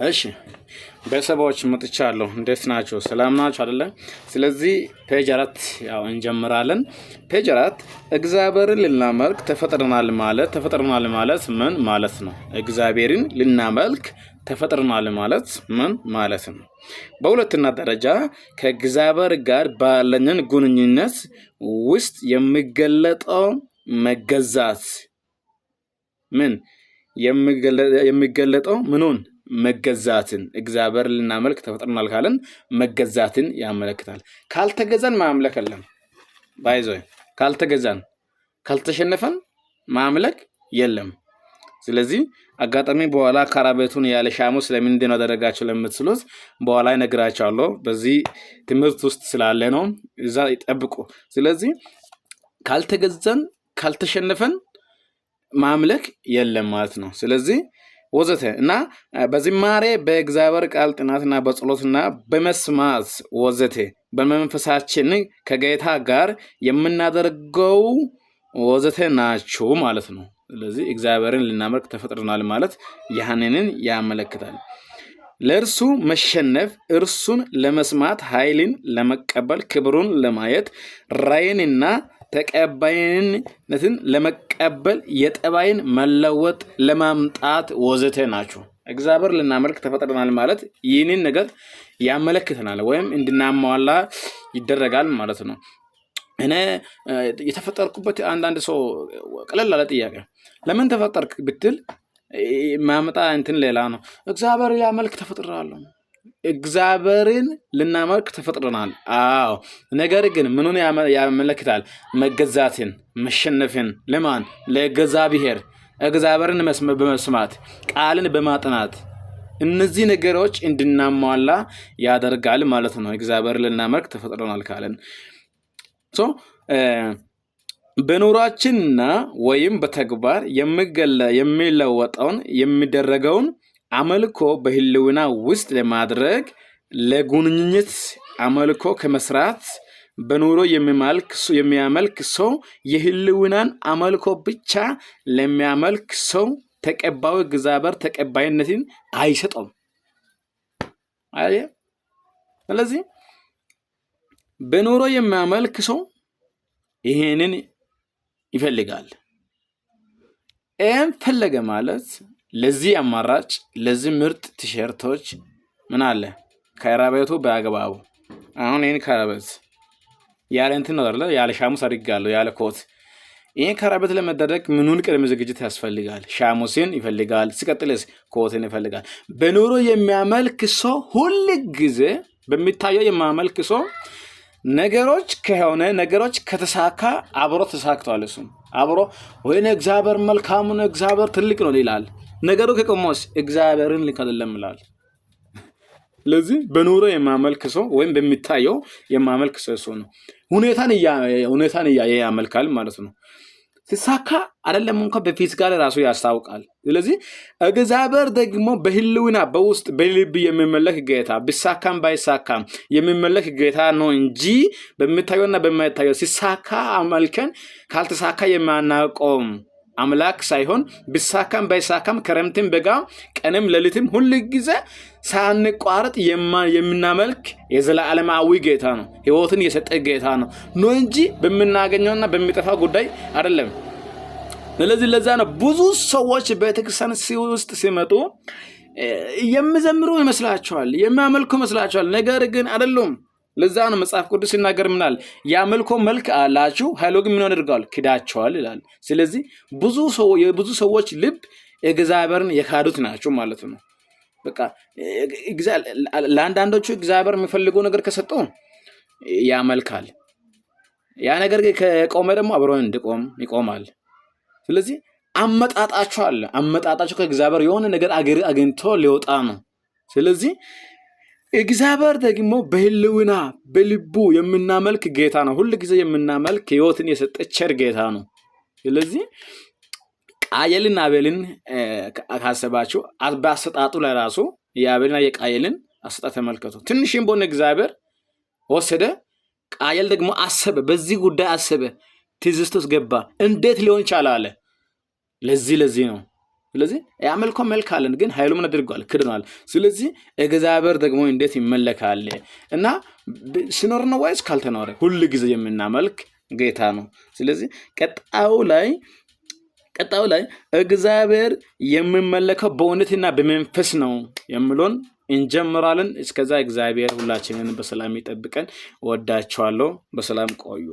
እሺ ቤተሰቦች መጥቻለሁ። እንዴት ናቸው? ሰላም ናቸው አይደለ? ስለዚህ page 4 ያው እንጀምራለን። Page 4 እግዚአብሔርን ልናመልክ ተፈጥረናል ማለት ተፈጥረናል ማለት ምን ማለት ነው? እግዚአብሔርን ልናመልክ ተፈጥረናል ማለት ምን ማለት ነው? በሁለተኛ ደረጃ ከእግዚአብሔር ጋር ባለንን ግንኙነት ውስጥ የሚገለጠው መገዛት ምን የሚገለጠው ምኑን መገዛትን እግዚአብሔር ልናመልክ ተፈጥረናል ካለን መገዛትን ያመለክታል። ካልተገዛን ማምለክ የለም። By the way ካልተገዛን ካልተሸነፈን ማምለክ የለም። ስለዚህ አጋጣሚ በኋላ ካራቤቱን ያለ ሻሙ ስለምንድን ነው ያደረጋቸው ለምትስሉት በኋላ እነግራቸዋለሁ። በዚህ ትምህርት ውስጥ ስላለ ነው፣ እዛ ይጠብቁ። ስለዚህ ካልተገዛን ካልተሸነፈን ማምለክ የለም ማለት ነው። ስለዚህ ወዘተ እና በዝማሬ በእግዚአብሔር ቃል ጥናትና በጸሎትና በመስማት ወዘተ በመንፈሳችን ከጌታ ጋር የምናደርገው ወዘተ ናቸው ማለት ነው። ስለዚህ እግዚአብሔርን ልናመልክ ተፈጥረናል ማለት ያንንን ያመለክታል። ለእርሱ መሸነፍ፣ እርሱን ለመስማት፣ ኃይልን ለመቀበል፣ ክብሩን ለማየት፣ ራእይንና ተቀባይነትን ለመቀበል፣ የጠባይን መለወጥ ለማምጣት ወዘተ ናቸው። እግዚአብሔር ልናመልክ ተፈጥረናል ማለት ይህንን ነገር ያመለክተናል ወይም እንድናሟላ ይደረጋል ማለት ነው። እኔ የተፈጠርኩበት አንዳንድ ሰው ቀለል አለ ጥያቄ ለምን ተፈጠርክ ብትል ማመጣ እንትን ሌላ ነው። እግዚአብሔር ሊያመልክ ተፈጥሬአለሁ። እግዚአብሔርን ልናመልክ ተፈጥረናል። አዎ፣ ነገር ግን ምኑን ያመለክታል? መገዛትን፣ መሸነፍን። ለማን? ለእግዚአብሔር። እግዚአብሔርን በመስማት ቃልን በማጥናት እነዚህ ነገሮች እንድናሟላ ያደርጋል ማለት ነው። እግዚአብሔር ልናመልክ ተፈጥረናል ካለን so በኑሯችንና ወይም በተግባር የሚለወጠውን የሚደረገውን አምልኮ በህልውና ውስጥ ለማድረግ ለጉንኝት አምልኮ ከመስራት በኑሮ የሚያመልክ ሰው የህልውናን አምልኮ ብቻ ለሚያመልክ ሰው ተቀባዩ እግዚአብሔር ተቀባይነትን አይሰጠውም። አየ ስለዚህ በኑሮ የሚያመልክ ሰው ይሄንን ይፈልጋል። ይህን ፈለገ ማለት ለዚህ አማራጭ ለዚህ ምርጥ ቲሸርቶች ምን አለ ከራቤቱ በአግባቡ አሁን ይህን ከረበት ያለ እንትን ነው አይደለ? ያለ ሻሙስ አድርጋለሁ ያለ ኮት። ይህን ከረበት ለመደረግ ምኑን ቅድመ ዝግጅት ያስፈልጋል? ሻሙስን ይፈልጋል። ሲቀጥልስ ኮትን ይፈልጋል። በኑሮ የሚያመልክ ሰው ሁል ጊዜ በሚታየው የሚያመልክ ሰው ነገሮች ከሆነ ነገሮች ከተሳካ አብሮ ተሳክቷል። እሱም አብሮ ወይኔ እግዚአብሔር መልካም ነው፣ እግዚአብሔር ትልቅ ነው ይላል። ነገሩ ከቆመስ እግዚአብሔርን ልክ አይደለም ይላል። ስለዚህ በኑሮ የማመልክ ሰው ወይም በሚታየው የማመልክ ሰው እሱ ነው። ሁኔታን እያየ ያመልካል ማለት ነው። ሲሳካ አይደለም እንኳን በፊት ጋር ራሱ ያስታውቃል። ስለዚህ እግዚአብሔር ደግሞ በህልውና በውስጥ በልብ የሚመለክ ጌታ ቢሳካም ባይሳካም የሚመለክ ጌታ ነው እንጂ በሚታየውና በማይታየው ሲሳካ አመልከን ካልተሳካ የማናቆም አምላክ ሳይሆን ቢሳካም ባይሳካም ክረምትም በጋ ቀንም ሌሊትም ሁል ጊዜ ሳንቋረጥ የምናመልክ የዘላለማዊ ጌታ ነው። ህይወትን የሰጠ ጌታ ነው ነው እንጂ በምናገኘውና በሚጠፋ ጉዳይ አይደለም። ስለዚህ ለዛ ነው ብዙ ሰዎች ቤተክርስቲያን ውስጥ ሲመጡ የሚዘምሩ ይመስላቸዋል፣ የሚያመልኩ ይመስላቸዋል። ነገር ግን አይደሉም። ለዛ ነው መጽሐፍ ቅዱስ ሲናገር ምናል የአምልኮ መልክ አላችሁ፣ ኃይሉ ግን ምን አድርገዋል? ክዳቸዋል ይላል። ስለዚህ የብዙ ሰዎች ልብ እግዚአብሔርን የካዱት ናቸው ማለት ነው። በቃ ለአንዳንዶቹ እግዚአብሔር የሚፈልገው ነገር ከሰጠው ያመልካል። ያ ነገር ከቆመ ደግሞ አብሮ እንዲቆም ይቆማል። ስለዚህ አመጣጣቸው አለ። አመጣጣቸው ከእግዚአብሔር የሆነ ነገር አግኝቶ ሊወጣ ነው። ስለዚህ እግዚአብሔር ደግሞ በህልውና በልቡ የምናመልክ ጌታ ነው። ሁል ጊዜ የምናመልክ ህይወትን የሰጠ ቸር ጌታ ነው። ስለዚህ ቃየልን አቤልን ካሰባችሁ በአሰጣጡ ለራሱ የአቤልና የቃየልን አሰጣጥ ተመልከቱ። ትንሽም በሆነ እግዚአብሔር ወሰደ። ቃየል ደግሞ አሰበ፣ በዚህ ጉዳይ አሰበ፣ ትዝት ውስጥ ገባ። እንዴት ሊሆን ቻለ አለ። ለዚህ ነው ስለዚህ የአምልኮ መልክ አለን፣ ግን ኃይሉ ምን አድርገዋል? ክድኗል። ስለዚህ እግዚአብሔር ደግሞ እንዴት ይመለካል? እና ሲኖር ነው ወይስ ካልተኖረ? ሁል ጊዜ የምናመልክ ጌታ ነው። ስለዚህ ቀጣዩ ላይ እግዚአብሔር የሚመለከው በእውነትና በመንፈስ ነው የሚለውን እንጀምራለን። እስከዛ እግዚአብሔር ሁላችንን በሰላም ይጠብቀን። ወዳችኋለሁ። በሰላም ቆዩ።